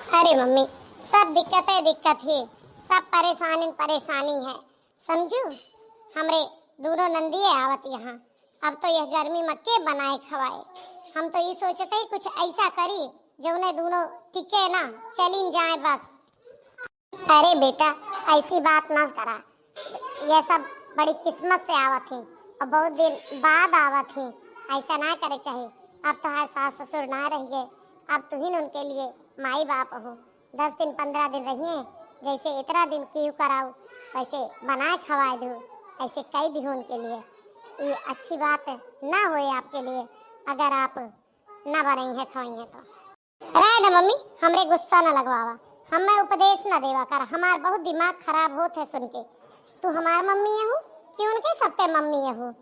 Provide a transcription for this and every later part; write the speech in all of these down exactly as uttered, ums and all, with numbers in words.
अरे मम्मी, सब दिक्कते दिक्कत ही, सब परेशानी परेशानी है, समझू। हमरे दूनो नंदिये आवत यहाँ, अब तो यह गर्मी में के बनाए खवाए। हम तो ये सोचते ही कुछ ऐसा करी जो उन्हें दूनो टिके ना, चलिन जाए बस। अरे बेटा, ऐसी बात ना करा, ये सब बड़ी किस्मत से आवत ही और बहुत दिन बाद आवत ही, ऐसा ना करे चाहिए। अब तोहार सास ससुर ना रह गए, अब तुहिन उनके लिए माई बाप हो। दस दिन पंद्रह दिन रहिए, जैसे इतना दिन क्यों कराऊ, वैसे बनाए खवाए दू, ऐसे कई दिहू उनके लिए। ये अच्छी बात ना होए आपके लिए, अगर आप ना बनाई है खवाई है तो। रहे दे मम्मी, हमरे गुस्सा न लगवावा, हमें उपदेश न देवा कर, हमार बहुत दिमाग खराब होत है सुन के। तू हमार मम्मी यहू कि उनके सबके मम्मी यहू?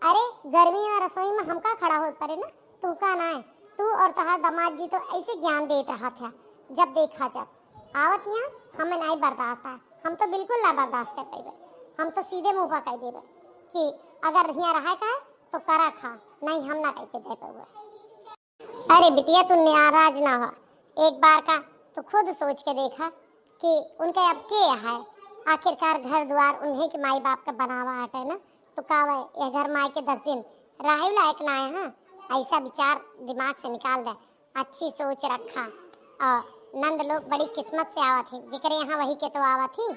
अरे गर्मी में रसोई में हमका खड़ा होत परे ना, तू का ना है। तू और तोहार दामाद जी तो ऐसे ज्ञान देत रहा था, जब देखा जब आवत यहाँ हमें नहीं बर्दाश्त है, हम तो बिल्कुल ना बर्दाश्त कर पाइबे। हम तो सीधे मुंह पर कह देबे कि अगर यहाँ रहे का है तो करा खा, नहीं हम ना कह के दे पाऊंगा। अरे बिटिया, तू नाराज ना हो, एक बार का तू खुद सोच के देखा कि उनके अब के है, आखिरकार घर द्वार उन्हीं के माई बाप के बनावा हटे ना, तो का वह यह घर माई के दस दिन रहे लायक ना है? हाँ, ऐसा विचार दिमाग से निकाल दे, अच्छी सोच रखा। और नंद लोग बड़ी किस्मत से आवत ही, जेकरे यहाँ वही के तो आवत ही।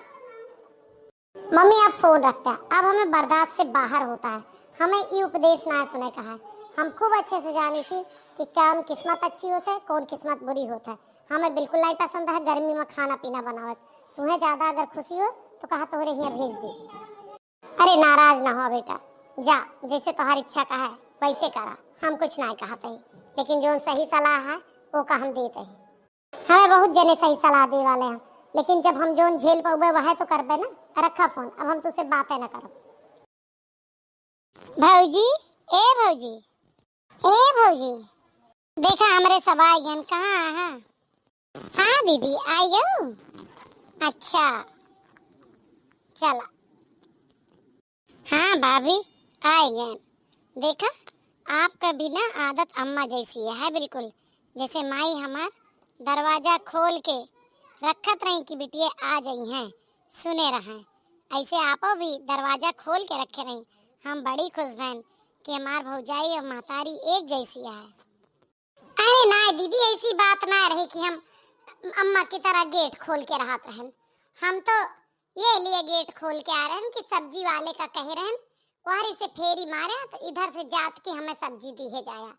मम्मी, अब फोन रखता है, अब हमें बर्दाश्त से बाहर होता है, हमें ये उपदेश ना सुने का है। हम खूब अच्छे से जानी थी कि कौन किस्मत अच्छी होत है, कौन किस्मत बुरी होत है। हमें बिल्कुल नहीं पसंद है गर्मी में खाना पीना बनावत। तुम्हें ज्यादा अगर खुशी हो तो कहा तोहरे हियाँ भेज दी। अरे नाराज ना हो बेटा, जा, जैसे तोहार इच्छा का है वैसे करा, हम कुछ नहीं कहते ही, लेकिन जो सही सलाह है वो का हम देते ही। हमें बहुत जने सही सलाह दे वाले हैं, लेकिन जब हम जोन झेल पाउबे वह तो करबे ना। रखा फोन, अब हम तुझसे बातें ना करब। भौजी, ए भौजी, ए भौजी, देखा हमरे सब आई गन, कहाँ है? हाँ दीदी, आई गऊ। अच्छा, चला। हाँ भाभी, आए गए। देखा, आपका भी ना आदत अम्मा जैसी है बिल्कुल, जैसे माई हमार दरवाजा खोल के रखत रही कि बिटिया आ जाई हैं, सुने रहें। ऐसे आपो भी दरवाजा खोल के रखे रही। हम बड़ी खुश भैन कि हमार भौजाई और महतारी एक जैसी है। अरे ना दीदी, ऐसी बात ना रही कि हम अम्मा की तरह गेट खोल के रहत रहन। हम तो ये लिए गेट खोल के आ रहन कि सब्जी वाले का कहे रहन, वहरे से फेरी मारे तो इधर से जात के हमें सब्जी दिहे जाया।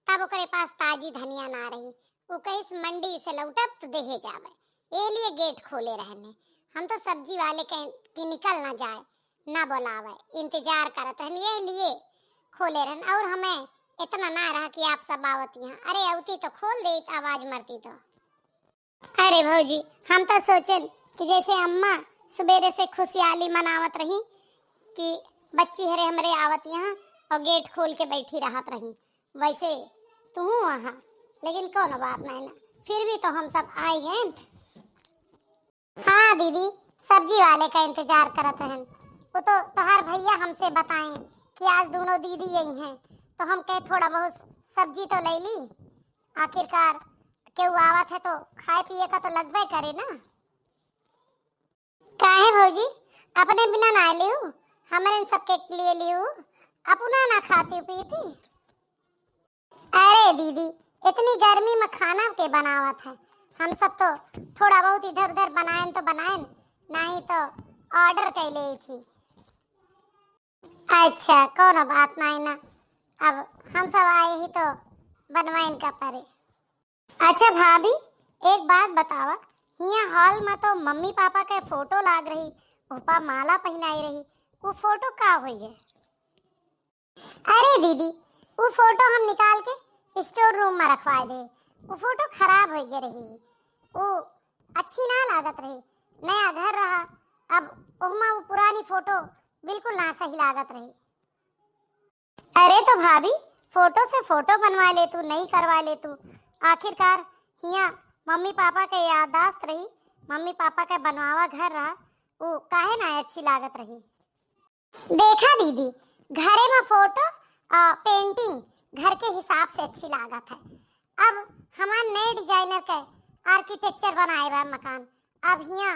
तब ओकरे पास ताजी धनिया ना रही, वो कहिस मंडी से लौटब तो देहे जावे, ये लिए गेट खोले रहन। हम तो सब्जी वाले के कि निकल ना जाए, ना बोलावे, इंतजार करत रहन, ये लिए खोले रहन। और हमें इतना ना रहा कि आप सब आवत यहाँ। अरे अवती तो खोल देत, आवाज मरती तो। अरे भौजी, हम तो सोचेन कि जैसे अम्मा सुबेरे से खुशहाली मनावत रही कि बच्ची हरे हमरे आवत यहाँ और गेट खोल के बैठी रहत रही, वैसे तू वहाँ, लेकिन कोनो बात नहीं ना, फिर भी तो हम सब आई गए। हाँ दीदी, सब्जी वाले का इंतजार करत रहन। वो तो तोहार भैया हमसे बताए कि आज दोनों दीदी यही हैं, तो हम कहे थोड़ा बहुत सब्जी तो ले ली, आखिरकार केहू आवत है तो खाए पिए का तो लगबे करे ना। काहे भौजी, अपने बिना ना लिहू, हमरे सबके लिए लिहू, अपना ना खाती पीती? अरे दीदी, इतनी गर्मी में खाना के बनावत है? हम सब तो थोड़ा बहुत इधर उधर बनाएन तो बनाएन, नहीं तो ऑर्डर कर ले थी। अच्छा, कोनो बात नहीं ना, अब हम सब आए ही तो बनवाइन का परे। अच्छा भाभी, एक बात बतावा, हियाँ हॉल में तो मम्मी पापा के फोटो लाग रही, ओपा माला पहनाई रही, वो फोटो का होई है? अरे दीदी, वो फोटो हम निकाल के स्टोर रूम में रखवाए दे। वो फोटो खराब हो गए रही, वो अच्छी ना लागत रही। नया घर रहा, अब ओहमा वो पुरानी फोटो बिल्कुल ना सही लागत रही। अरे तो भाभी, फोटो से फोटो बनवा ले तू, नई करवा ले तू। आखिरकार हिया मम्मी पापा के याददाश्त रही, मम्मी पापा के बनवावा घर रहा, वो काहे ना अच्छी लागत रही। देखा दीदी, घरे में फोटो और पेंटिंग घर के हिसाब से अच्छी लागत है। अब हमार नए डिजाइनर के आर्किटेक्चर बनाए बा मकान। अब हियाँ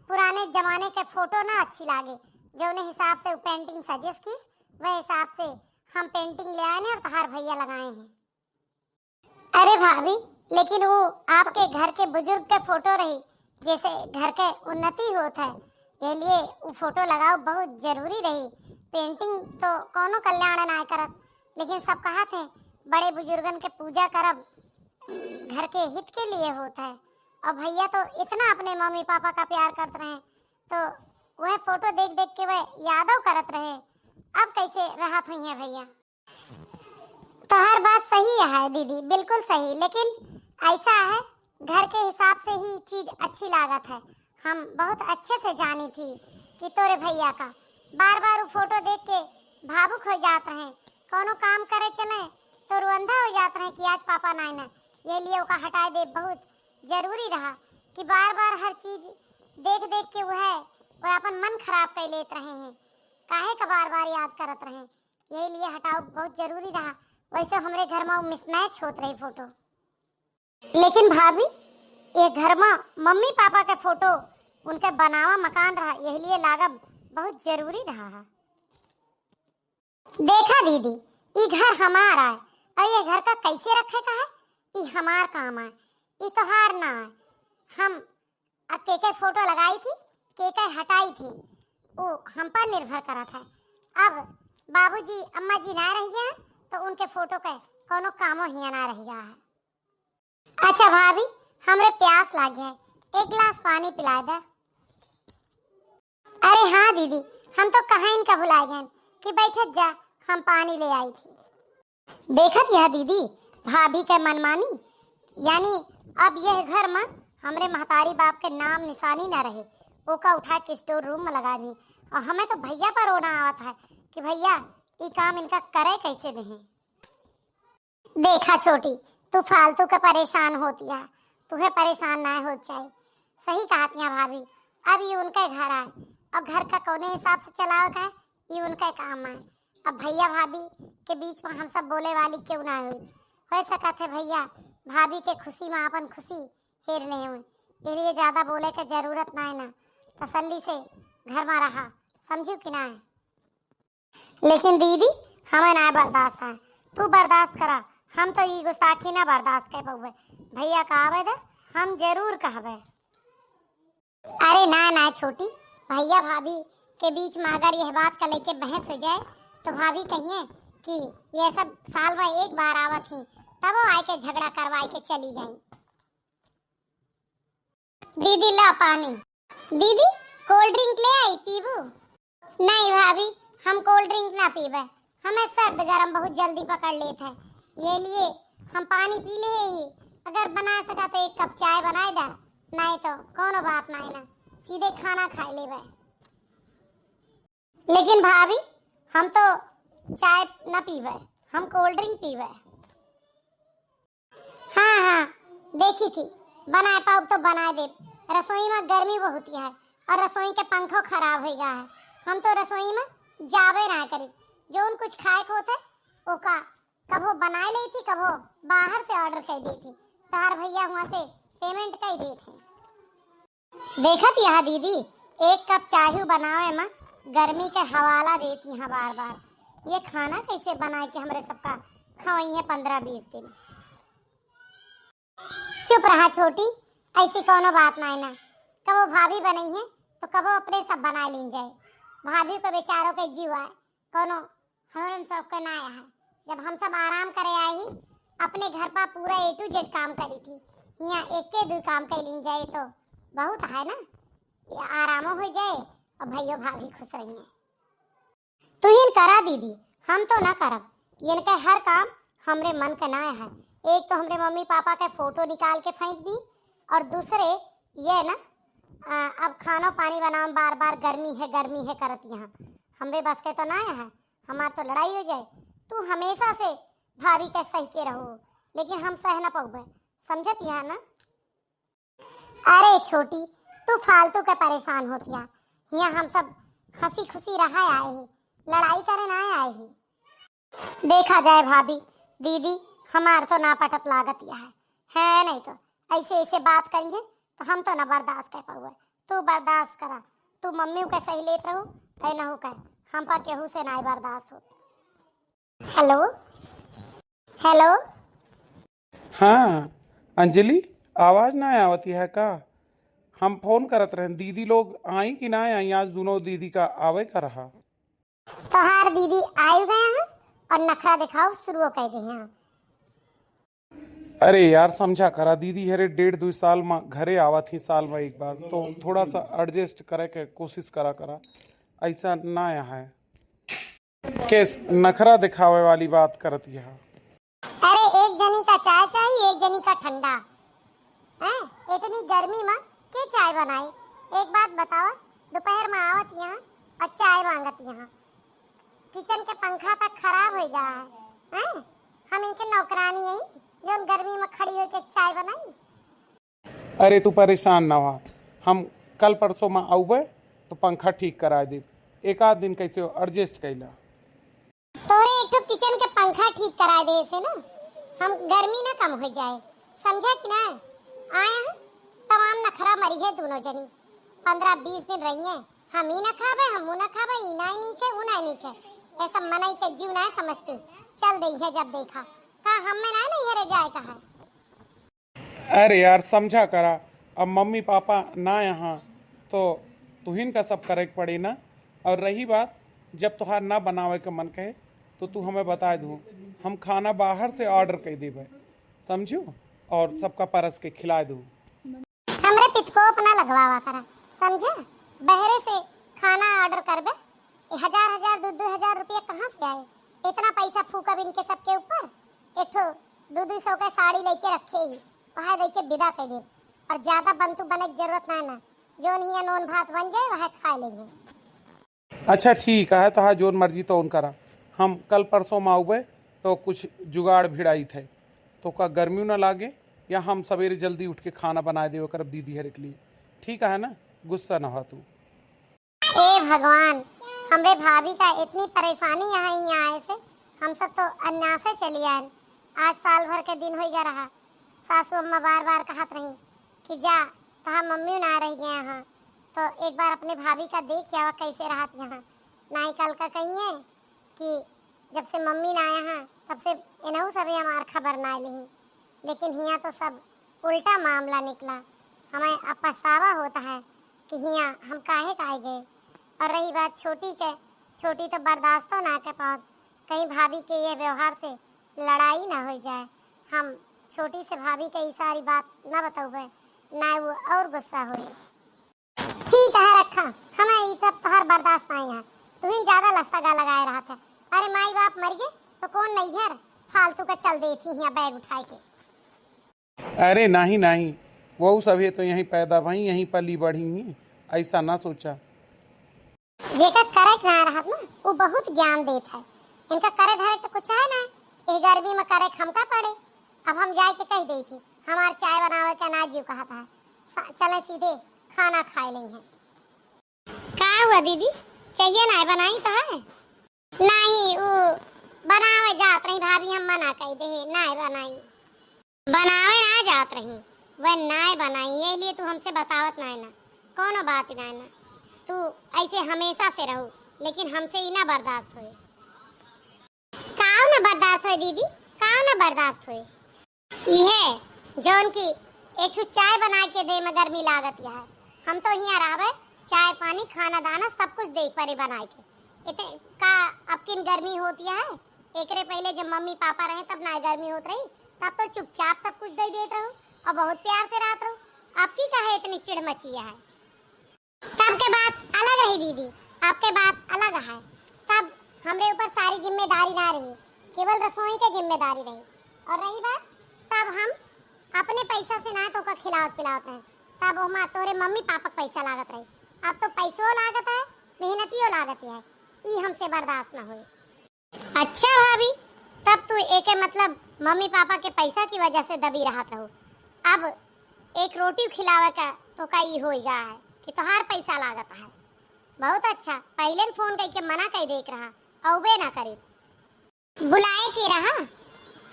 पुराने जमाने के फोटो ना अच्छी लागे, जौने हिसाब से उ पेंटिंग सजेस्ट कीस, वह हिसाब से हम पेंटिंग ले आए हैं और तोहार भैया लगाए हैं। अरे भाभी, लेकिन वो आपके घर के बुजुर्ग के फोटो रही, जैसे घर के उन्नति होत है, ये लिए वो फोटो लगाओ बहुत जरूरी रही। पेंटिंग तो कोनो कल्याण ना करत, लेकिन सब कहत हैं बड़े बुजुर्गन के पूजा करब घर के हित के लिए होत है। और भैया तो इतना अपने मम्मी पापा का प्यार करत रहे, तो वह फोटो देख देख के वह यादव करत रहे। अब कैसे रहत हुई है भैया? तोहार बात सही है दीदी, बिल्कुल सही, लेकिन ऐसा है, घर के हिसाब से ही चीज अच्छी लागत है। हम बहुत अच्छे से जानी थी कि तोरे भैया का बार बार वो फोटो देख के भावुक हो जात रहे, कोनो काम करे चले तो रुअंधा हो जात रहे कि आज पापा नाय ना, ये लिए ओका हटाए दे बहुत जरूरी रहा कि बार बार हर चीज देख देख के वह, वह अपन मन खराब कर लेत रहे हैं, काहे का बार बार याद करत रहे, यही लिए हटाओ बहुत जरूरी रहा। वैसे हमरे घर में मिसमैच होत रही फोटो। लेकिन भाभी, ये घर में मम्मी पापा के फोटो उनके बनावा मकान रहा, यही लिए लागब बहुत जरूरी रहा है। देखा दीदी, ई घर हमार आए और ये घर का कैसे रखे का है, ई हमार काम आए, ई तोहार ना आए। हम अब के के फोटो लगाई थी, के के हटाई थी, वो हम पर निर्भर करत है। अब बाबूजी अम्मा जी ना रह गए हैं, तो उनके फोटो के कोनो कामो हिया ना रह गया है। अच्छा भाभी, हमरे प्यास लागे है, एक गिलास पानी पिला दे। अरे हाँ दीदी, हम तो कहाँ इनका भुला गए कि बैठत जा, हम पानी ले आई थी। देखत यह दीदी, भाभी के मनमानी, यानी अब यह घर में हमरे महतारी बाप के नाम निशानी ना रहे, ओका उठा के स्टोर रूम में लगा दी। और हमें तो भैया पर रोना आवत है कि भैया, ई काम इनका करे कैसे देहें। देखा छोटी, तू फालतू के परेशान होती है, तुहे परेशान ना हो चाहे। सही कहत यहाँ भाभी, अब ये उनके घर आए और घर का कौने हिसाब से चलावे का है, ये उनके काम आए। अब भैया भाभी के बीच में हम सब बोले वाली क्यों ना हुई। हो सकत है भैया भाभी के खुशी में अपन खुशी हेर ले हुए, ये लिए ज्यादा बोले के जरूरत ना है ना, तसल्ली से घर में रहा, समझू कि ना है? लेकिन दीदी, हमें ना बर्दाश्त है, तू बर्दाश्त करा, हम तो ई गुस्ताखी ना बर्दाश्त कर पउबे। भैया का आवे दे, हम जरूर कहबे। अरे ना ना छोटी, भैया भाभी के बीच में अगर यह बात का लेके बहस हो जाए तो भाभी कहिए कि यह सब साल में एक बार आवत ही, तब वो आए के झगड़ा करवाए के चली गई। दीदी ला पानी। दीदी, कोल्ड ड्रिंक ले आई, पीबू? नहीं भाभी, हम कोल्ड ड्रिंक ना पीबे, हमें सर्द गरम बहुत जल्दी पकड़ लेत है, ये लिए हम पानी पी ले ही। अगर बना सका तो एक कप चाय बनाए दा, नहीं तो कोनो बात नहीं ना, सीधे खाना खाए लेबे। लेकिन भाभी, हम तो चाय ना पीबे, हम कोल्ड ड्रिंक पीबे। हाँ हाँ, देखी थी, बनाए पाउब तो बनाए देब। रसोई में गर्मी बहुत है और रसोई के पंखो खराब हो गया है। हम तो रसोई में जाबे ना करी। जौन कुछ खाए के होते, ओका कभो बनाए लेई थी, कभो बाहर से ऑर्डर कर देई थी। तार भैया हुआ से पेमेंट कर देई थी। देखत यह दीदी, एक कप चाय बनावे में गर्मी के हवाला देत यहाँ बार बार। ये खाना कैसे बनाए के हमरे सबका खवइहे पंद्रह बीस दिन। चुप रहा छोटी, ऐसी कोनो बात नाय ना। कबो भाभी बनइहे तो कबो अपने सब बनाए लीन जाए। भाभी को बेचारों के जीव आए, कोनो हमरन सबके ना आए है। जब हम सब आराम करे आए ही, अपने घर पर पूरा ए टू जेड काम करी थी, हियाँ एक के दू काम कर लीन जाए तो बहुत है ना, ये आरामो हो जाए और भैयो भाभी खुश रहिए। तुहिन करा दीदी, हम तो ना करब, इनके हर काम हमरे मन के ना है। एक तो हमरे मम्मी पापा के फोटो निकाल के फेंक दी और दूसरे ये ना, आ, अब खानो पानी बनाओ बार बार गर्मी है गर्मी है करत यहाँ, हमरे बस के तो ना है। हमार तो लड़ाई हो जाए। तू हमेशा से भाभी के सह के रहो, लेकिन हम सह न पउबे, समझत यहाँ ना। अरे छोटी, तू फालतू के परेशान होतिया। हियाँ हम सब हँसी खुशी रहा आए ही, लड़ाई करे ना आए ही। देखा जाए भाभी, दीदी हमार तो ना पटत लागत यह है, है नहीं तो ऐसे ऐसे बात करिहैं तो हम तो ना बर्दाश्त कर पाउबे। तू बर्दाश्त करा, तू मम्मी के सही लेत रहू, ऐ नहू कहे, हम पर केहू से नाहीं बर्दाश्त हो। हेलो, हेलो। हाँ, अंजलि, आवाज ना आवत है का? हम फोन करत रहन, दीदी लोग आई कि ना आई? आज दोनों दीदी का आवे का रहा। तोहार दीदी आयु गए हैं और नखरा दिखाओ शुरू कर दे हैं। अरे यार, समझा करा, दीदी हरे डेढ़ दो साल में घरे आवत ही, साल में एक बार, तो थोड़ा सा एडजस्ट करे के कोशिश करा करा, ऐसा ना है। केस नखरा दिखावे वाली बात करत यह। अरे, एक जनी का चाय चाहिए, एक जनी का ठंडा। हैं? इतनी गर्मी में के चाय बनाए? एक बात बतावा, दोपहर में आवत यहाँ और चाय मांगत यहाँ। किचन के पंखा तक खराब हो गया है। हैं? हम इनके नौकरानी हैं, जो गर्मी में खड़ी होके चाय बनाई? अरे, तू परेशान ना हुआ, हम कल परसों में आउबे तो पंखा ठीक करा देब। एक आध दिन कैसे एडजस्ट कैला। तोरे एक ठो किचन के पंखा ठीक करा दे से ना, हम गर्मी ना कम हो जाए, समझा कि ना? आए हैं, तमाम नखरा मरी है दोनों जनी। पन्द्रह बीस दिन रही हैं, हम ई ना खाबे, हम ऊ ना खाबे, ई नाहीं नीक है, ऊ नाहीं नीक है। ऐसा मनई के जीव ना समझती, चल दे है जब देखा। का हम में ना नहीं हरे जाए का है? अरे यार, समझा करा, अब मम्मी पापा ना यहाँ तो तुहिन का सब करे के पड़ी ना। और रही बात, जब तोहार ना बनावे के मन कहे तो तू हमें बता दू, हम खाना बाहर से ऑर्डर कर देबे, समझू, और सबका परस के खिला दू। हमरे पिचकोप ना लगवावा करा, समझा? बहरे से खाना ऑर्डर करबे, ए हजार हजार, दो दो हजार रुपया कहाँ से आए? इतना पैसा फूकब इनके सबके ऊपर। एक ठो दो दो सौ का साड़ी लेके रखे ही, वहाँ दे के विदा कर देब। और ज्यादा बंतु बने की जरूरत ना है ना, जोन हिया नून भात बन जाए, वह खा लेंगे। अच्छा ठीक है, तोहार जोन मर्जी तोन करा, हम कल परसों में आउबे तो कुछ जुगाड़ भिड़ाई थे, तो का गर्मी ना लागे, या हम सवेरे जल्दी उठ के खाना बनाए देवे करब दीदी हरे के लिए, ठीक है ना? गुस्सा ना हो तू। ए भगवान, हमरे भाभी का इतनी परेशानी यहाँ, यहाँ आए से हम सब तो अन्नासे चली आए। आज साल भर के दिन होइगा रहा, सासू अम्मा बार बार कहत रही कि जा, तहार मम्मी ना रह गए यहाँ, तो एक बार अपने भाभी का देख आवा कैसे रहत यहाँ। नाई कल का कहिए कि जब से मम्मी ना आया है, तब से इनहू सभी हमार खबर ना ली। लेकिन हियाँ तो सब उल्टा मामला निकला। हमें अब पछतावा होता है कि हियाँ हम काहे काहे गए। और रही बात छोटी के, छोटी तो बर्दाश्तो ना कर पावत, कहीं भाभी के ये व्यवहार से लड़ाई ना हो जाए। हम छोटी से भाभी के ई सारी बात ना बतौबे, ना वो और गुस्सा होई। ठीक है रखा, हमें ई सब तोहर बर्दाश्त नाहीं है। तुहिन ज्यादा लस्ता गा लगाए रहत है। अरे माई बाप मर गए तो कौन नैहर, फालतू का चल देती हियाँ बैग उठाए के। अरे नाहीं नाहीं, वहू सभे तो यहीं पैदा भई, यहीं पली बढ़ी ही, ऐसा ना सोचा। जेका करे के ना रहत ना, वो बहुत ज्ञान देत है। इनका करे धरे तो कुछ है ना, ए गर्मी में करे के हमका पड़े। अब हम जाए के कह देई थी, हमार चाय बनावे का ना जीव कहत है, सा-, चले सीधे खाना खाए लेंगे। का हुआ दीदी, चाहिए ना बनाई तो है? नहीं, वो बनावे जात रही भाभी, हम मना कह दे, ना बनाई। बनावे ना जात रही, वह नाय बनाई, यही लिए तू हमसे बतावत नाय ना, कोनो बात नाय ना। तू ऐसे हमेशा से रहू, लेकिन हमसे ही ना बर्दाश्त होए। काव ना बर्दाश्त होए दीदी, काव ना बर्दाश्त होए? इहे जौन की एक ठो चाय बनाए के दे में गर्मी लागत है। हम तो हियाँ रहबे, चाय पानी, खाना दाना सब कुछ देख परे बनाए के। इते का अब किन गर्मी होती है? एकरे पहले जब मम्मी पापा रहे तब ना गर्मी होत रही, तब तो चुपचाप सब कुछ दे देत रहू और बहुत प्यार से रहत रहू। अब की काहे इतनी चिढ़ मची है? तब के बात अलग रही दीदी, अब के बात अलग है। तब हमरे ऊपर सारी जिम्मेदारी ना रही, केवल रसोई के जिम्मेदारी रही। और रही बात, तब हम अपने पैसा से ना तो का खिलावत पिलावत रहे, तब ओमा तोरे मम्मी पापा के पैसा लागत रही। अब तो पैसो लागत है, मेहनतियो लागत है, ई हमसे बर्दाश्त ना होई। अच्छा भाभी, तब तू एके मतलब मम्मी पापा के पैसा की वजह से दबी रहत रहो। अब एक रोटी खिलावे का तो का ई होई गा है कि तोहार पैसा लागत है। बहुत अच्छा, पहले न फोन करके मना कर देख रहा, औबे ना करे। बुलाए के रहा,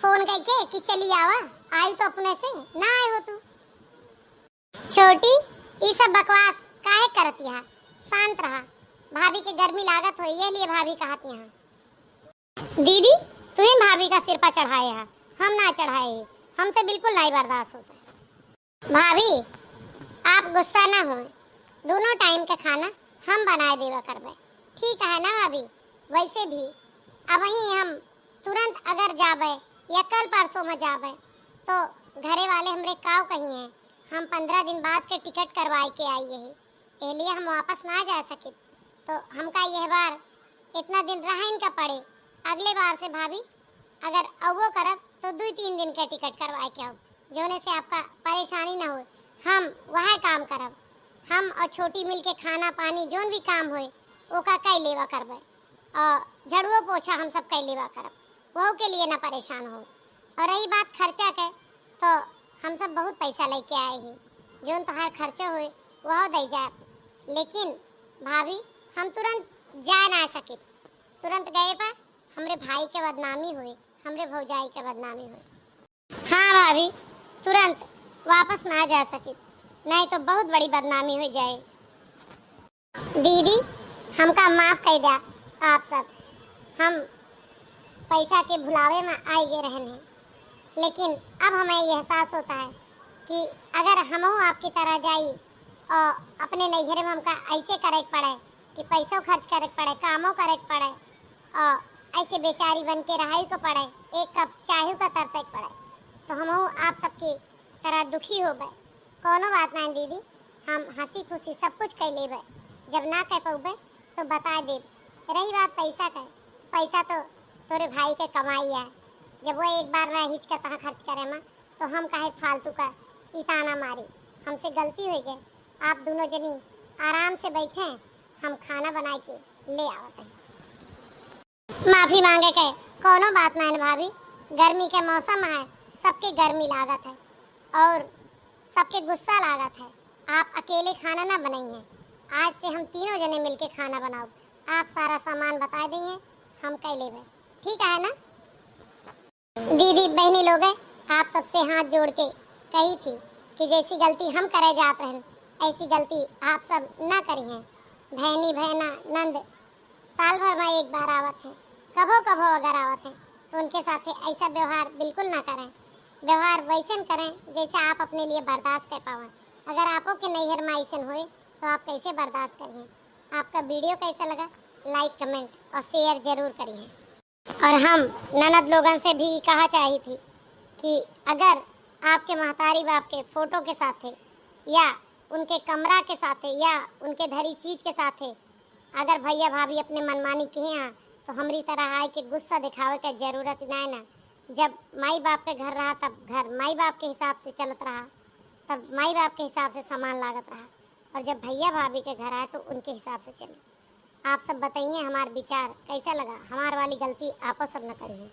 फोन करके कि चली आवा, आई तो अपने से ना आए हो तू। छोटी, ई सब बकवास काहे करत यहाँ? शांत रहा। भाभी के गर्मी लागत हो, ये लिए भाभी कहत यहाँ। दीदी, तुहीं भाभी का सिर पर चढ़ाए है, हम ना चढ़ाए ही, हमसे बिल्कुल नहीं बर्दाश्त होता। भाभी, आप गुस्सा ना होए, दोनों टाइम के खाना हम बनाए देवा करबे, ठीक है ना भाभी? वैसे भी अबहीं हम तुरंत अगर जाबे या कल परसों में जाबे, तो घरे वाले हमरे काव कहिए, हम पंद्रह दिन बाद के टिकट करवाए के आई यही, एहलिए हम वापस ना जा सकित। तो हमका यह बार इतना दिन रहन का पड़े, अगले बार से भाभी अगर अवो करब तो दुई तीन दिन के टिकट करवाए के हो, जौने से आपका परेशानी ना होए। हम वह काम करब, हम और छोटी मिल के खाना पानी जौन भी काम होए ओका कई लेवा करबे, और झड़ुओ पोछा हम सब कई लेवा करब, वहू के लिए ना परेशान हो। और रही बात खर्चा के, तो हम सब बहुत पैसा लेके आए ही, जौन तोहार खर्चो होए वह दे जाए, लेकिन भाभी हम तुरंत जा ना सकित, तुरंत गए पर हमरे भाई के बदनामी होए, हमरे भौजाई के बदनामी होए। हाँ भाभी, तुरंत वापस ना जा सकित, नहीं तो बहुत बड़ी बदनामी हो जाए। दीदी, हमका माफ कर द्या आप सब, हम पैसा के भुलावे में आए गए रहन हैं, लेकिन अब हमें ये एहसास होता है कि अगर हमहू आपकी तरह जाई और अपने नैहरे में हमका ऐसे करे के पड़े कि पैसों खर्च करे के पड़े, कामों करे के पड़े और ऐसे बेचारी बन के रहाई को पड़े, एक कप चाय का तरसे के पड़े, तो हमहू आप सबकी तरह दुखी होबे। कोनो बात ना दीदी, हम हंसी खुशी सब कुछ कर लेबे। जब ना कह पौबे तो बता देब। रही बात पैसा के, पैसा तो तोरे भाई के कमाई है, जब वो एक बार ना हिचका तहाँ खर्च करे मा, तो हम काहे फालतू का ई ताना मारी? हमसे गलती हो गई, आप दोनों जनी आराम से बैठे, हम खाना बनाए के ले आवत हैं। माफी मांगे के कोनो बात ना है भाभी, गर्मी के मौसम है, सबके गर्मी लागत है और सबके गुस्सा लागत है। आप अकेले खाना ना बनाई हैं, आज से हम तीनों जने मिलके खाना बनाओ। आप सारा सामान बता दी हैं, हम कह लेबे, ठीक है ना? दीदी बहनी लोग, आप सबसे हाथ जोड़ के कही थी कि जैसी गलती हम करे जात रहन, ऐसी गलती आप सब ना करी हैं। बहनी बहना नंद साल भर में एक बार आवत हैं, कभो कभो अगर आवत हैं तो उनके साथे ऐसा व्यवहार बिल्कुल ना करें। व्यवहार वैसन करें जैसे आप अपने लिए बर्दाश्त कर पावें। अगर आपो के नैहर में ऐसन होए तो आप कैसे बर्दाश्त करिए? आपका वीडियो कैसा लगा, लाइक, कमेंट और शेयर जरूर करिए। और हम ननद लोगन से भी कहा चाही थी कि अगर आपके महतारी बाप के फोटो के साथे या उनके कमरा के साथे या उनके धरी चीज के साथे अगर भैया भाभी अपने मनमानी किहे हैं तो हमरी तरह आए के गुस्सा दिखावे के जरूरत ना है ना। जब माई बाप के घर रहा तब घर माई बाप के हिसाब से चलत रहा, तब माई बाप के हिसाब से सामान लागत रहा, और जब भैया भाभी के घर आए तो उनके हिसाब से चले। आप सब बताइए हमार विचार कैसा लगा, हमार वाली गलती आपो सब न करिए।